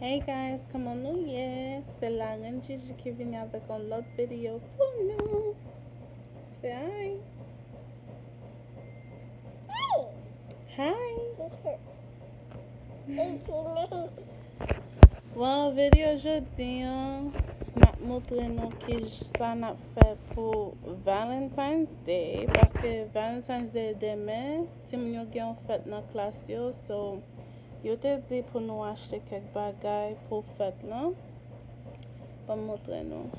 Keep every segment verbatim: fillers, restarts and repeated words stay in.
Hey guys, kòman nou ye? Se Larenn Gigi ki vini avèk yon lòt videyo pou nou. Say hi. Hi. Bon, videyo jodi an, m ap montre nou ki sa n ap fè pou Valentine's Day, paske Valentine's Day demen, timoun yo gen yon fèt nan klas yo, so yo te di pou nou achte kèk bagay pou fèt lan. Ban m montre nou.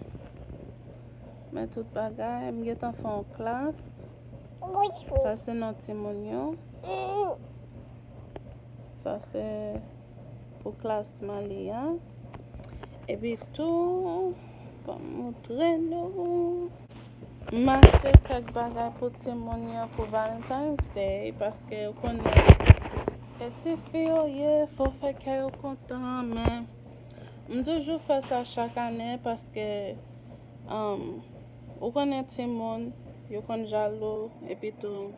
Men tout bagay, m gentan fè yon klas. Sa se non timoun yo. Sa se pou klas Mali a. Epi tou, ban m montre nou. M achte kèk bagay pou timoun yo pou Valentine's Day, paske ou konnen, e tifi yo ye, fò fè kè yo kontan, men m toujou fè sa chak ane, paske, um, ou konnen timoun, yo konn jalou, epi tou,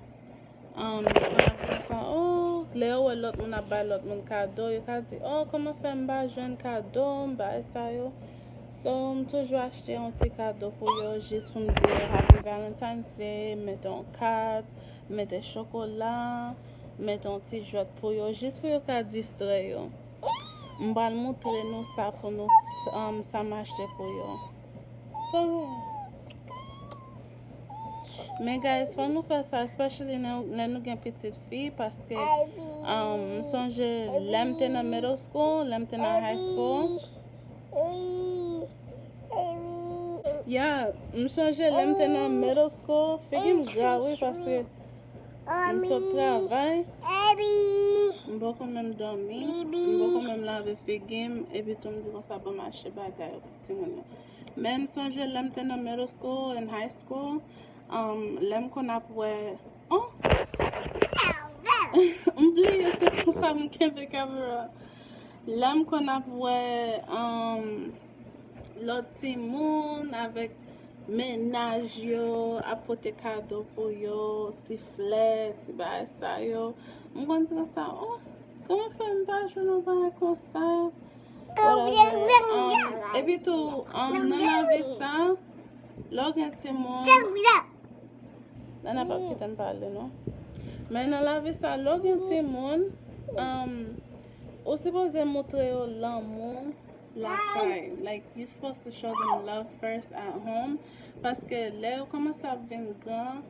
um, yo konn ap di konsa, oh, lè yo wè lòt moun ap bay lòt moun kado, yo ka di, oh, kòman fè m pa jwenn kado, m bay sa yo. So, m toujou achte yon ti kado pou yo, jis pou m di yo Happy Valentine's Day, mete yon kat, mete chokola, mete yon ti jwèt pou yo, jis pou yo ka distrè yo. M pral montre nou sa pou nou, um, sa m achte pou yo. So, men guys, fò nou fè sa, especially lè, lè nou gen pitit fi, paske, um, m sonje lè m te nan middle school, lè m te nan high school. Yeah, m sonje lè m te nan middle school, figi m gra wi, paske m sot travay, m poko menm dòmi, m poko menm lave figi m, epi tou m di konsa, ban m achte bagay pou timoun yo. Men m sonje lè m te nan middle school and high school, um, lè m konn ap wè, oh! M bliye se konsa m kenbe kamera. Lè m konn ap wè, um, lòt timoun avèk mennaj yo ap pote kado pou yo, ti flè, ti bagay sa yo. M konn di konsa, oh, kòman fè m pa jwenn yon bagay konsa? Whatever. Um, epi tou, um, nan lavi sa, lè w gen timoun, Nana p ap kite m pale, non. Men nan lavi sa, lè w gen timoun, um, ou sipoze montre yo lanmou lakay. Like, you supposed to show them love first at home. Paske lè yo kòmanse ap vin gran,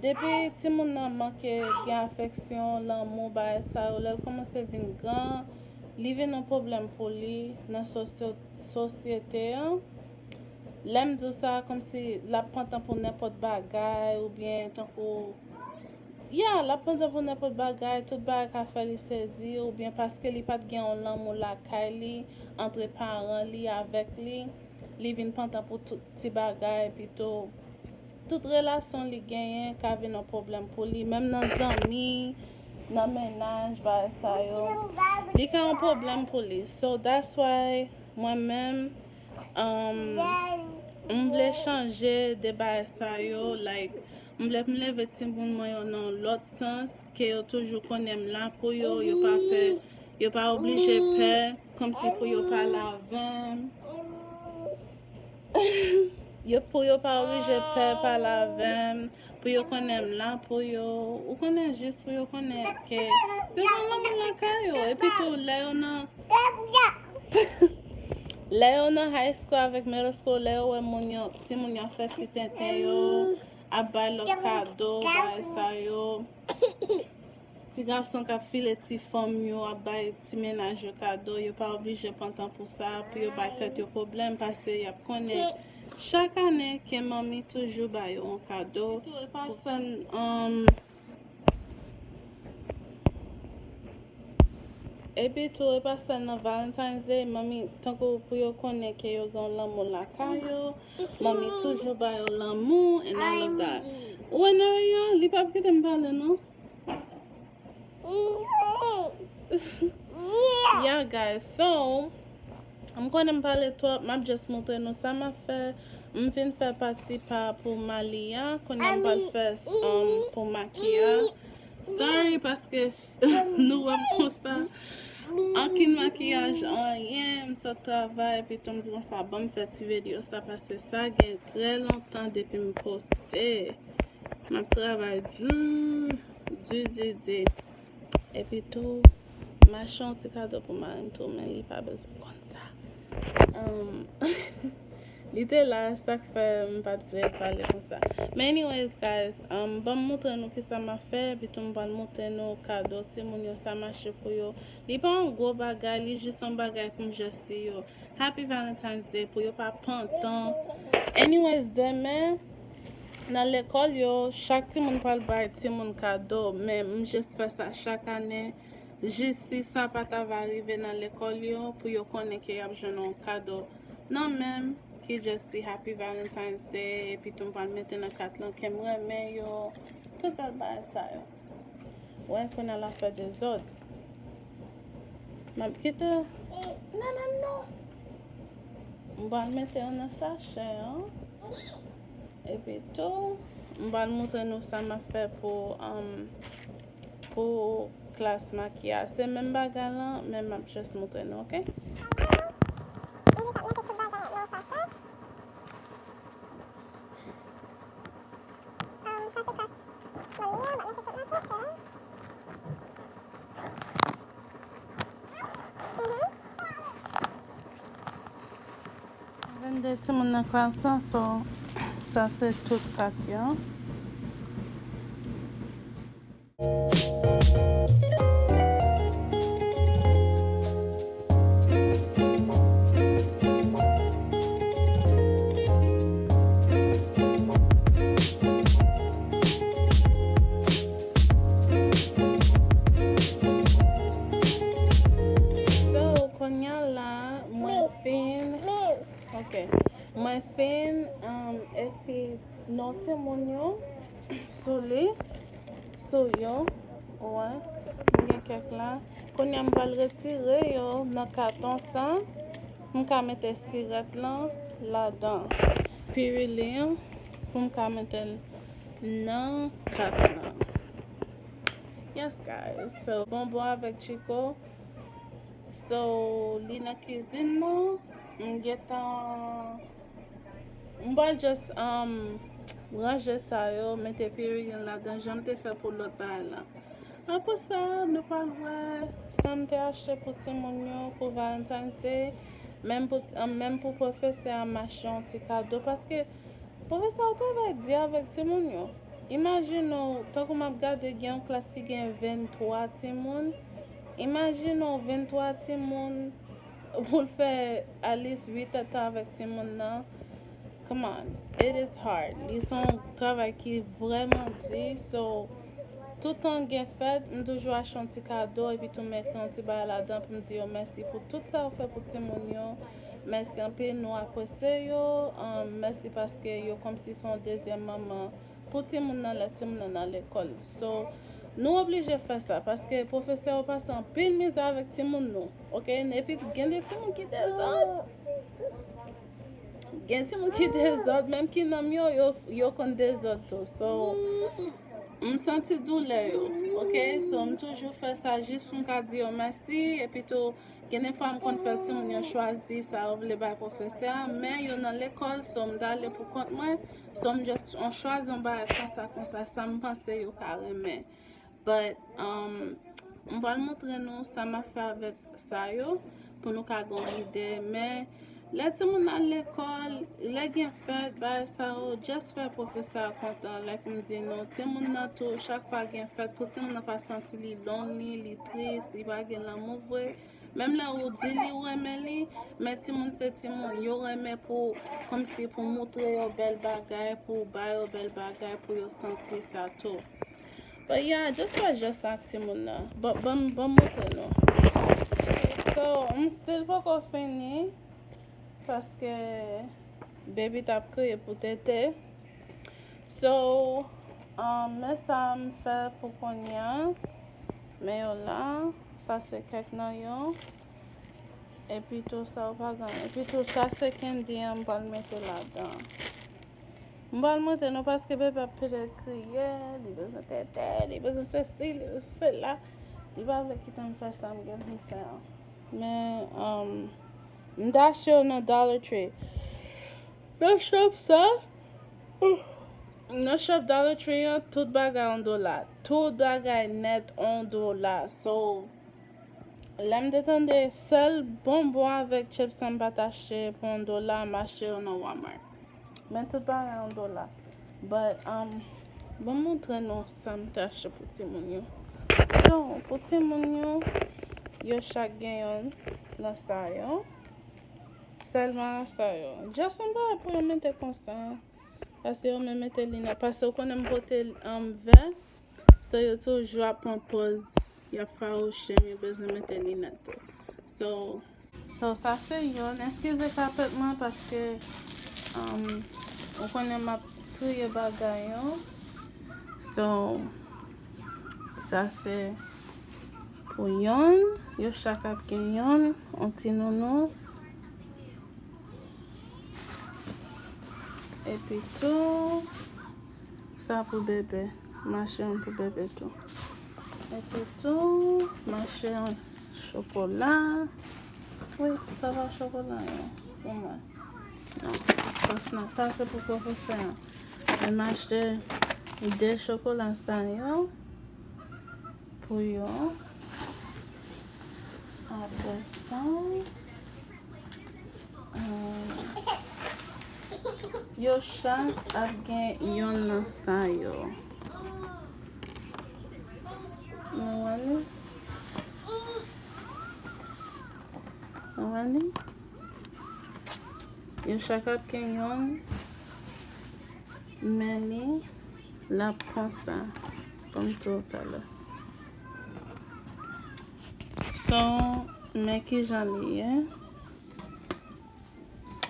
depi timoun nan manke gen afeksyon, lanmou, bagay sa yo, lè l kòmanse vin gran, li vin yon pwoblèm pou li nan sosyo-, sosyete an. Lè m di w sa, kòmsi l ap pantan pou nenpòt bagay, oubyen tankou, ya, l ap pantan pou nenpòt bagay, tout bagay ka fè li sezi, oubyen paske li pa t gen yon lanmou lakay li, antre paran li avèk li, li vin pantan pou tout ti bagay, epi tou, tout relasyon li genyen ka vin yon pwoblèm pou li, menm nan zanmi, nan mennaj, bagay sa yo, li ka yon pwoblèm pou li. So, that's why, mwen menm, um, m vle chanje de bagay sa yo, like, m vle m leve timoun mwen yo nan yon lòt sans, ke yo toujou konnen m la pou yo, yo pa pè, yo pa oblije pè, kòmsi pou yo pale avè m. Yo, pou yo pa oblije pè pale avè m, pou yo konnen m la pou yo, ou konnen, jis pou yo konnen ke yo gen lanmou lakay yo. Epi tou, lè yo nan, lè yo nan high school avèk middle school, lè yo wè moun yo, timoun yo ap fè ti tenten yo, ap bay lòt kado, bagay sa yo. Ti gason k ap file ti fanm yo, ap bay ti mennaj yo kado, yo pa oblije pantan pou sa, pou yo bay tèt yo pwoblèm, paske y ap konnen chak ane ke manmi toujou ba yo yon kado. Epi tou, e pa sèl, um, epi tou, e pa sèl nan Valentine's Day, manmi, tankou pou yo konnen ke yo gen yon lanmou lakay yo, manmi toujou ba yo lanmou, and all of that. Ou wè Norian, li p ap kite m pale, non. Yeah, guys, so, m konnen m pale twòp, m ap just montre nou sa m ap fè. M vin fè pati pa pou Mali a, kounye a m pral fè, um, pou Maki a. Sorry, paske nou wè m konsa. Ankenn makiyaj, anyen, m sot travay, epi tou m di konsa, ban m fè ti videyo sa, paske sa gen trè lontan depi m poste. M ap travay di, di, di, di. Epi tou, m achte yon ti kado pou mari m tou, men li pa bezwen konn sa. Um, li te la, sa k fè m pa t vle pale konsa. Men anyways, guys, um, ban m montre nou kisa m ap fè, epi tou m pral montre nou kado timoun yo, sa m achte pou yo. Li pa yon gwo bagay, li jis yon bagay pou m jès di yo Happy Valentine's Day, pou yo pa pantan. Anyways, demen, nan lekòl yo, chak timoun pral bay timoun kado, men m jis fè sa chak ane, jis si sa pa ta va rive nan lekòl yo, pou yo konnen ke y ap jwenn yon kado nan men m, ki jis di Happy Valentine's Day, epi tou m pral mete nan kat lan ke m renmen yo, tout bèl bagay sa yo. Wè, kounye a l ap fè dezòd. M ap kite. Non, non, non. M pral mete yo nan sachè an. Epi tou, m pral montre nou sa m ap fè pou, um, pou klas makiyaj. Se menm bagay lan, men m ap jis montre nou, oke? Li jis ap mete tout bagay nan yon sachè. Um, sa se klas manmi an, m ap mete tout nan sachè. Mhm. Vennde timoun nan klas lan, so, sa se tout kat yo. So, kounye a la, mwen fin. Ok. Mwen fin, um, ekri non timoun yo sou li, sou yo. Ou wè, m gen kèk la. Kounye a m pral retire yo nan katon sa. M ka mete sirèt lan ladan. Pirili an, pou m ka mete l nan kat lan. Yes, guys. So, bonbon avèk Chiko. So, li nan kizin nan. M gentan, m pral just, um, ranje sa yo, mete piril ladan, jan m te fè pou lòt bagay la. Apre sa, nou pral wè sa m te achte pou timoun yo, pou Valentine's Day. Menm pou, um, menm pou pwofesè a, m achte yon ti kado, paske pwofesè a travay di avèk timoun yo. Imajine w, tankou m ap gade, gen yon klas ki gen venntwa timoun. Imajine w, venntwa timoun, pou l fè at least uit èdtan avèk timoun nan. Come on, it is hard. Li se yon travay ki vrèman di. So, tout tan gen fèt, m toujou achte yon ti kado, epi tou m ekri yon ti bagay ladan pou m di yo mèsi pou tout sa yo fè pou timoun yo. Mèsi anpil, nou apresye yo. Um, mèsi paske yo kòmsi se yon dezyèm manman pou timoun nan lè timoun nan nan lekòl. So, nou oblije fè sa, paske pwofesè yo pase anpil mizè avèk timoun nou, oke? Epi gen de timoun ki dezòd. Gen timoun ki dezòd, menm ki nonm yo, yo, yo konn dezòd tou. So, m santi doulè yo, oke? So, m toujou fè sa jis pou m ka di yo mèsi, epi tou, gen de fwa m konn fè timoun yo chwazi sa yo vle bay pwofesè a, men yo nan lekòl, so m t ale pou kont mwen, so m just, on chwazi yon bagay konsa, konsa, sa m panse yo ka renmen. But, um, m pral montre nou sa m ap fè avèk sa yo, pou nou ka gen yon ide, men lè timoun al lekòl, lè gen fèt, bagay sa yo, just fè pwofesè a kontan, like m di nou, timoun nan tou, chak fwa gen fèt, pou timoun nan pa santi li lonely, li tris, li pa gen lanmou vre, Menm lè ou di li ou renmen li, men timoun se timoun, yo renmen pou, kòmsi pou moutre yo bèl bagay, pou ba yo bèl bagay, pou yo santi sa tou. But yeah, just fè jès ak timoun nan. Ban, ban, ban m montre nou. So, m still poko fini, paske baby t ap kriye pou tete. So, um, men sa m fè pou kounye a. Men yo la, sa se kèk nan yo. Epi tou sa yo pa gen. Epi tou sa se candy an m pral mete ladan. M pral montre nou paske bebe ap pede kriye, li bezwen tete, li bezwen sesi, li bezwen sela. Li pa vle kite m fè sa m gen pou m fè an. Men, um, m t achte yo nan Dollar Tree. Nan shop sa, nan shop Dollar Tree an, tout bagay yon dola. Tout bagay nèt yon dola. So, lè m te tande sèl bonbon avèk chips an m pa t achte pou yon dola, m achte yo nan Walmart. Men tout bagay yon dola. But, um, ban m montre nou sa m te achte pou timoun yo. So, pou timoun yo, yo chak gen yon nan sa yo. Sèlman sa yo. Just yon bagay pou yo mete konsa. Paske yo menm mete linèt. Paske ou konnen m pote, um, vè. So, yo toujou ap pran pòz, y ap fawouche m, yo bezwen mete linèt tou. So, so sa se yonn. Eskize kapèt mwen paske, um, ou konnen m ap triye bagay yo. So, sa se pou yonn. Yo chak ap gen yonn, yon ti nounous. Epi tou, sa pou bebe. M achte yon pou bebe tou. Epi tou, m achte yon chokola. Wi, sa pa chokola yo pou mwen. Non, fòs nan. Sa se pou pwofesè an. Men m achte de chokola sa yo pou yo. Apre sa, hmm, yo chak ap gen yonn nan sa yo. Nou wè li? Nou wè li? Yo chak ap gen yonn. Men li, l ap konsa. Kòm tou talè. So, men kijan li ye.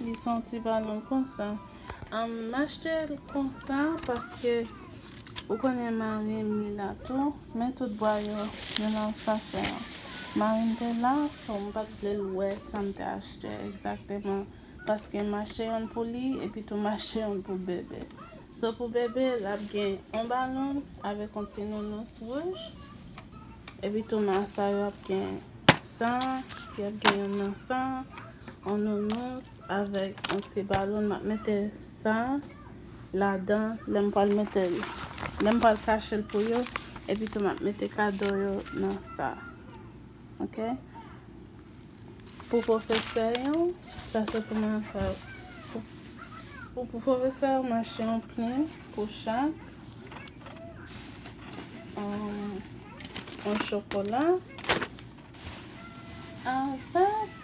Li se yon ti balon konsa. An, m achte l konsa paske ou konnen mari m li la tou. Men tout bwa yo, yo nan sachè an. Mari m te la, so m pa t vle l wè sa m te achte egzakteman. Paske m achte yonn pou li, epi tou m achte yonn pou bebe. So pou bebe, l ap gen yon balon avèk yon ti nounous wouj. Epi tou m a sa yo ap gen sa, y ap gen yonn nan sa, yon nounous avèk yon ti balon. M ap mete sa ladan, lè m pral mete l, lè m pral kache l pou yo. Epi tou m ap mete kado yo nan sa. Ok? Pou pwofesè yo, sa se pou mwen sa. Pou, pou, pou pwofesè yo, m achte yon plim pou chak. Um, yon chokola. Avèk,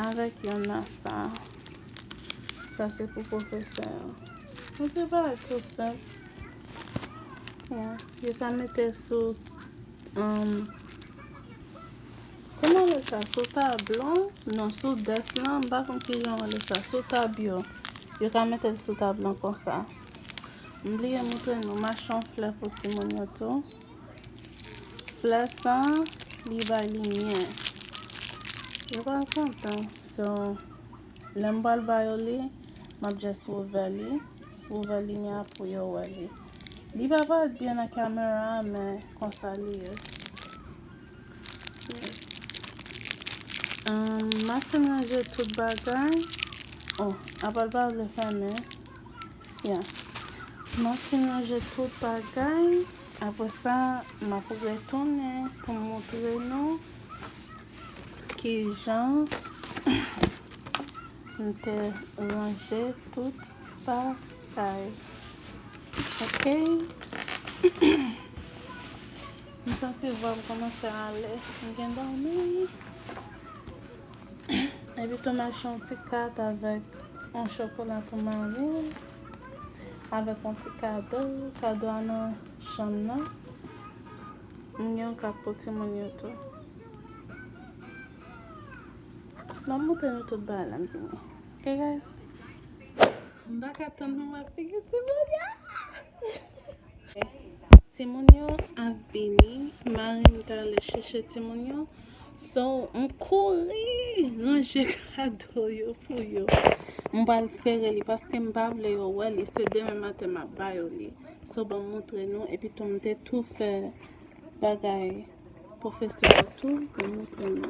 avèk yon nan sa. Sa se pou pwofesè yo. Yon ti bagay tou senp. Ya, yo ka mete sou, um, kòman yo rele sa? Sou tab lan? Non, sou dès lan. M pa konn kijan yo rele sa. Sou tab yo. Yo ka mete l sou tab lan konsa. M bliye montre nou. M achte yon flè pou timoun yo tou. Flè sa, li bay limyè. Yo pral kontan. So, lè m pral ba yo li, m ap just ouvè li, ouvè limyè a pou yo wè li. Li pa parèt byen nan kamera a, men konsa li ye. Yes. Ahn, m ap fin ranje tout bagay. Oh, apa l pa vle fèmen. Ya. M ap fin ranje tout bagay. Apre sa, m ap retounen pou m montre nou kijan m te ranje tout bagay. Ok? M santi vwa m kòmanse ale. M gen dòmi. Epi tou m achte yon ti kat avèk yon chokola pou mari m, avèk yon ti kado, kado a nan chanm nan. M gen yon kat pou timoun yo tou. M ap montre nou tout bagay lè m vini. Ok, guys? M pa ka tann pou m wè figi timoun yo. Timoun yo ap vini. Mari m t ale chèche timoun yo. So, m kouri ranje kado yo pou yo. M pral sere li paske m pa vle yo wè li. Se demen maten m ap ba yo li. So, ban m montre nou. Epi tou, m te tou fè bagay pwofesè a tou. Ban m montre nou.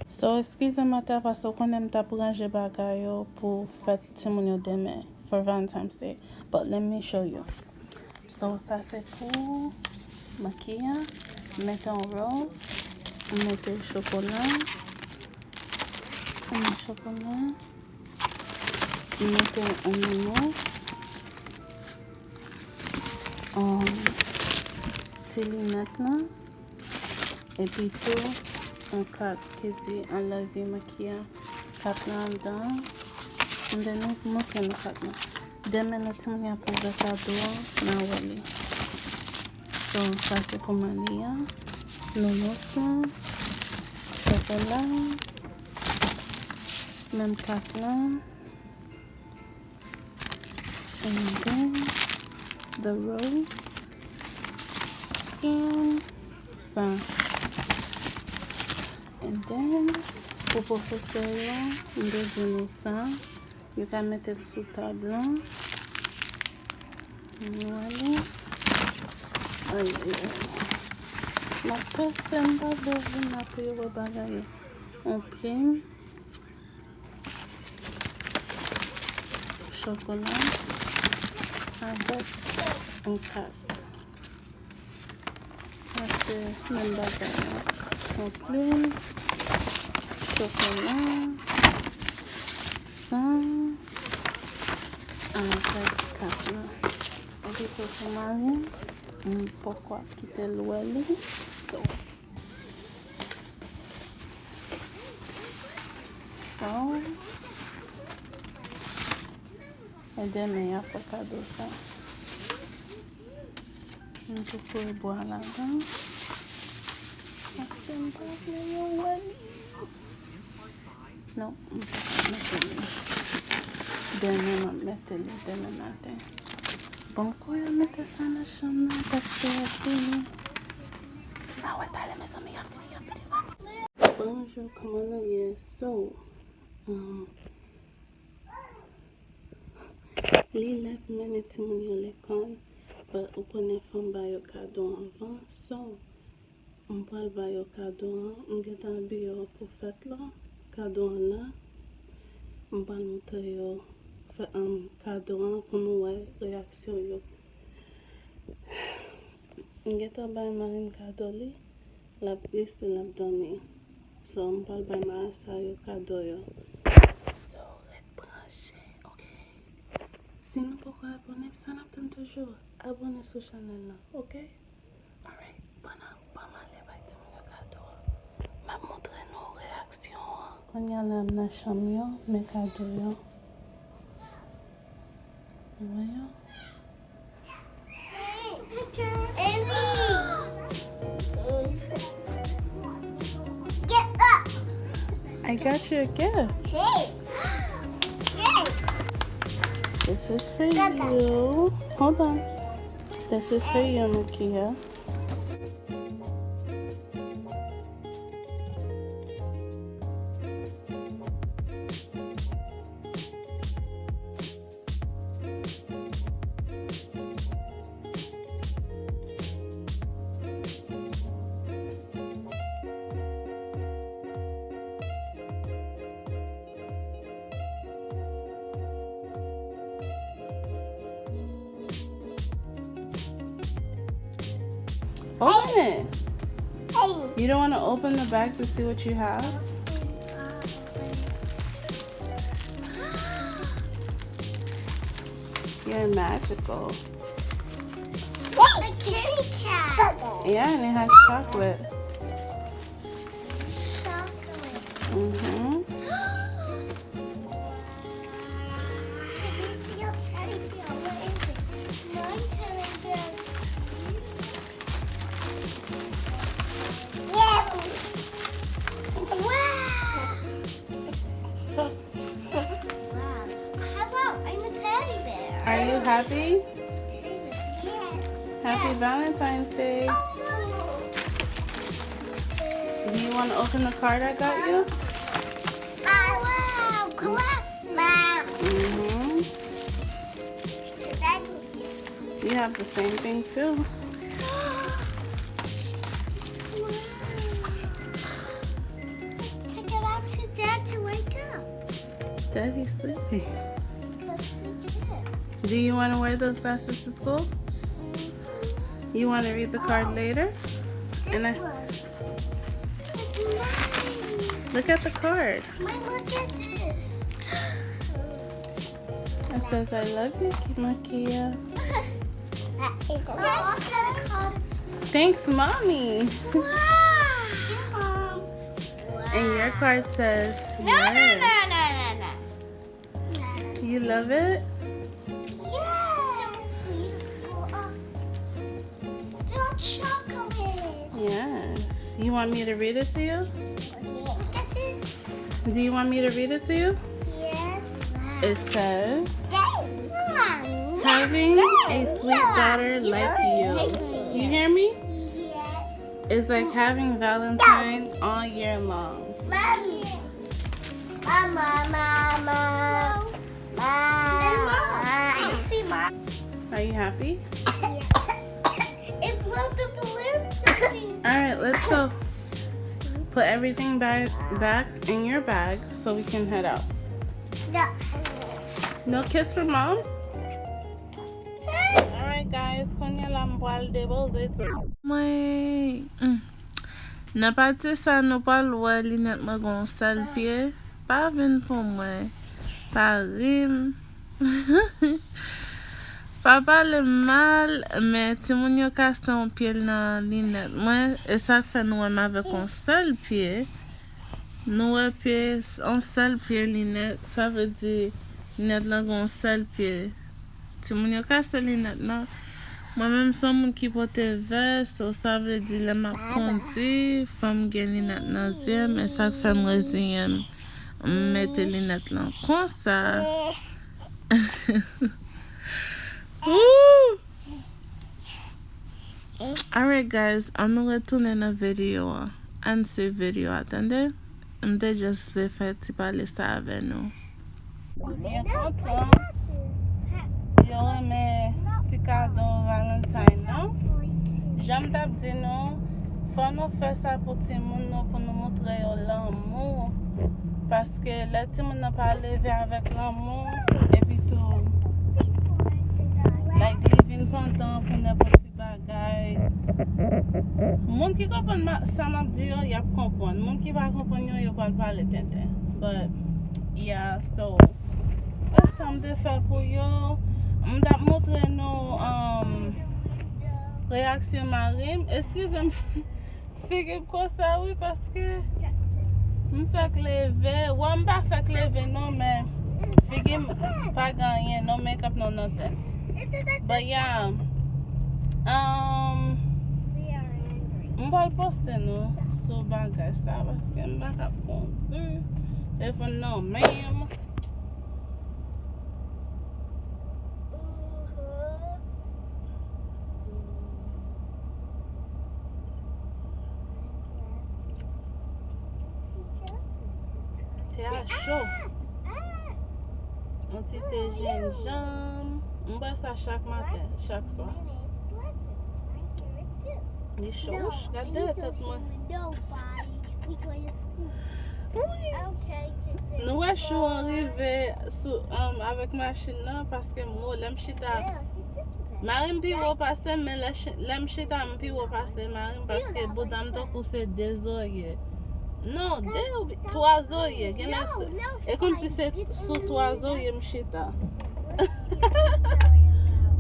So, eskize m atè paske w konnen m t ap ranje bagay yo pou fèt timoun yo demen. For Valentine's Day. But let me show you. So, sa se pou makiya. M mete yon rose. M mete chokola. M mete chokola. M mete yon nounours. Um, ti linèt lan. Epi tou, yon kat ki di I love you, makiya. Kat lan anndan. Anndan nou montre nou kat lan. Demen lè timoun yo ap ouvè kado a, n a wè li. So, sa se pou Malia. Nounours lan. Chokola. Menm kat lan. And then the rose. And sa. And then, pou pwofesè yo, m te di nou sa. Yo ka mete l sou tab lan. Nou ale. Ay, ay, ay. M ap pase, m pa vle vin la pou yo wè bagay yo. On plim. Chokola avèk yon kat. Sa se menm bagay la. On plim, chokola, sa, avèk kat la. Epi pou mari m, m poko ap kite l wè li. So, So, e demen y ap fè kado sa. M tou foure bwa ladan. Paske m pa vle yo wè li. Non, m pa ka mete li. Demen m ap mete li, demen maten. Bon, kou yo mete sa nan chanm nan, paske yo fini. N a wè talè, mezanmi, y ap vini, y ap vini, y ap vini. Bonjou, kòman nou ye? So, um, li lè pou mennen timoun yo lekòl, but ou konnen fò m ba yo kado anvan. So, m pral ba yo kado an. M gentan abiye yo pou fèt la. Kado an la. M pral montre yo fè, um, kado an pou nou wè reyaksyon yo. M gentan bay mari m kado li. L ap glise, l ap dòmi. So, m pral bay Marasa yo kado yo. So, ret branche, ok? Si nou poko abòne, sa n ap tann toujou? Abòne sou chanèl lan, ok? Alright, bon, bon, m ale bay timoun yo kado a. M ap montre nou reyaksyon an. Kounye a la, m nan chanm yo, men kado yo. Ou wè yo? I got you a gift. This is for you. Hold on. This is for you, Makia. Open it. You don't want to open the bag to see what you have? You're magical. It's a kitty cat. Yeah, and it has chocolate. Chocolate. Mm-hmm. Wow. Can we see your teddy bear? What is it? My teddy bear. Yeah. Wow. Wow. Hello, I'm a teddy bear. Are you happy? Yes. Happy Valentine's Day. Oh, no. You want to open the card I got you? Wow, glasses. Mm-hmm. You have the same thing too. Take it out to Dad to wake up. Daddy's sleeping. Let's see it. Do you want to wear those glasses to school? You want to read the card later? This And I- one. It's mine. Look at the card. Wait, look at this. It says, "I love you, Makia." That's the card. Thanks, Mommy. Wow. Wow. And your card says, No, no, "Yes." No, no, no, no. You love it? Yes. It's all chocolate. Yes. You want me to read it to you? Look at this. Do you want me to read it to you? Yes. It says, Yay. "Having a sweet daughter like you." You hear me? Yes. It's like having Valentine all year long. Mommy. Mama, mama. Mama. Can you see my Are you happy? Yes. It blew the balloons. All right, let's go. Put everything back back in your bag so we can head out. No. No kiss for mom? Alright guys, kounye la m pral depoze ti. Mwen, mm. Nan pati sa nou pral wè linèt mwen gon sèl pye. Pa vin pou mwen. Pa ri m. Pa pale m mal, men timoun yo kase yon pye nan linèt mwen. E sa k fè nou wè m avèk yon sèl pye. Nou wè pye, yon sèl pye linèt. Sa vle di linèt lan gon sèl pye. Timoun yo kase linèt nan. Mwen menm se yon moun ki pote vè, so sa vle di lè m ap kondi, fò m gen linèt nan zye m, e sa k fè m reziyen m. M mete linèt lan konsa. Ooh! Alright guys, ann nou retounen nan videyo an. Ann swiv videyo a, tande? M te just vle fè ti pale sa avè nou. Byen kontan. Yo renmen ti kado Valentine nan. Jan m t ap di nou, fò nou fè sa pou timoun nou, pou nou montre yo lanmou. Paske lè timoun nan pa leve avèk lanmou, epi tou, like, li vin pantan pou nenpòt ti bagay. Moun ki konprann ma- sa m ap di yo, y ap konprann. Moun ki pa konprann yo, yo pral pale tenten. But, yeah, so, se sa m te fè pou yo. M t ap montre nou, um, reyaksyon mari m. Eskize m. Figi m konsa wi, paske m fèk leve. Wè, m pa fèk leve non, men figi m pa gen anyen non, makeup non nan tèt. But yeah, um, m pral poste nou sou bagay sa, paske m pa ka kondi. Telefòn nan men m. Tè a cho. Yon ti te jenjanm. M bwè sa chak maten, chak swa. Li cho, wouch, gad dèyè tèt mwen. Wi. Nou wè cho an rive sou, um, avèk machin nan, paske m wo, lè m chita. Mari m pi wo pase m, men lè chi- lè m chita, m pi wo pase mari m, paske bouda m tankou se de zorye. Non, de ou twa zorye, genlè se, e kòmsi se sou twa zorye m chita.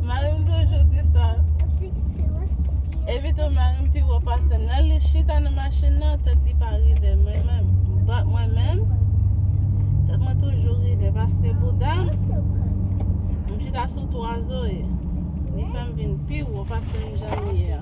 Mari m toujou di sa. Epi tou mari m pi wo pase m. Lè li chita nan machin nan, tèt li pa rive mwen menm. But mwen menm, tèt mwen toujou rive paske bouda m, m chita sou twa zorye. Li fè m vin pi wo pase m jan m ye a.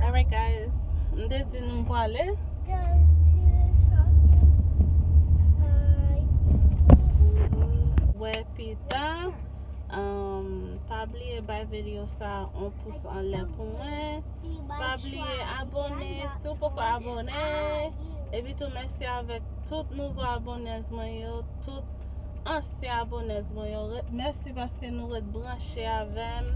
Alright guys, m te di nou m prale. wè pita. Um, pa bliye bay videyo sa yon pous anlè pou mwen. Pa bliye abòne si w poko abòne. Epi tou mèsi avèk tout nouvo abònèz mwen yo, tout ansyen abònèz mwen yo. Ret, mèsi paske nou ret branche avè m.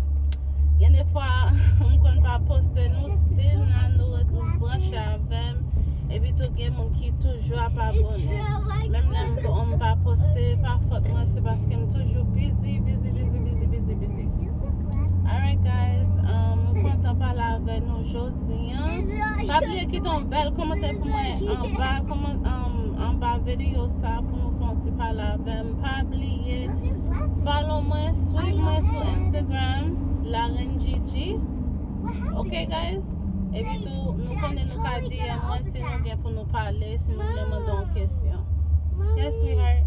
Gen de fwa m konn pa poste, nou still la, nou ret branche avè m. Epi tou gen moun ki toujou ap abòne. Menm lè m, m pa poste, pa fòt mwen, se paske m toujou busy, busy, busy, busy, busy, busy. Alright guys, um, m kontan pale avè nou jodi a. Pa bliye kite yon bèl kòmantè pou mwen anba, kòman, um, anba videyo sa pou nou fè yon ti pale avè m. Pa bliye follow mwen, swiv mwen sou Instagram, La Reine Gigi. Ok guys? Epi tou, nou konnen nou ka D M mwen si nou gen pou nou pale, si nou vle mande yon kesyon. Yes, sweetheart.